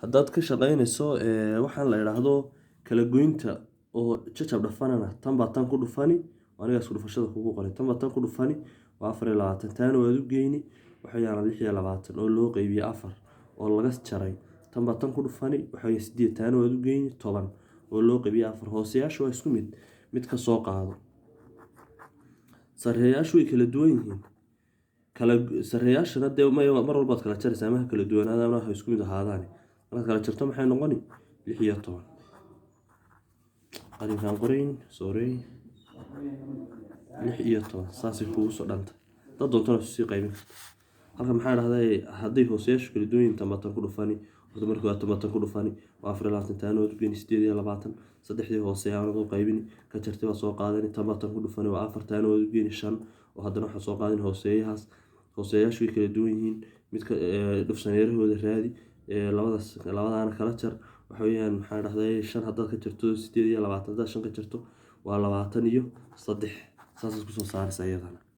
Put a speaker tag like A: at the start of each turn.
A: Haddaad ka shaqeynayso waxaan la idhaahdo kala goynta oo jajab dhafanana, tan baa tan ku dhufani. Aniga isku dhufashada kugu qoray. Tan baa tan ku dhufani, waa 24. Taana waad u geyni, waxay yaalaan 26 oo loo qeybiyey afar oo laga jaray. Tan baa tan ku dhufani, waxay sideed. Taana waad u geyni, 10 oo loo qeybiyey afar. Hooseyaashu waa isku mid, mid ka soo qaado. Sareeyaashu way kala duwan yihiin. Kala sareeyaashana dee mar walbaad kala jaraysaa, ama ha kala duwanaadaan ama ha isku mid ahaadaan. Markaad kala jarto, maxay noqoni? 16. Qalinkaan qorayn, sorry. 16 saasay kugu soo dhanta. Dad doontana sii qaybin karta. Halka maxaa dhahday? Hadday hooseyaashu kala duwan yihiin, tan baa tan ku dhufani. Horta markii waa tan baa tan ku dhufani, waa 24. Taana waad u geyni, 28. Saddexdii hooseeya u qaybini, ka jartay baa soo qaadani. Tan baa tan ku dhufani, waa afar. Taana waad u geyni, shan. Oo haddana waxaad soo qaadani hooseeyahaas. Hooseeyaashu way kala duwan yihiin, midka dhufsaneerahooda raadi. Labadaas labadaana kala jar. Waxa weeyaan, maxaa dhahday, shan haddaad ka jarto 28, haddaad shan ka jarto, waa 23. Saasaad kusoo saaraysa iyadana.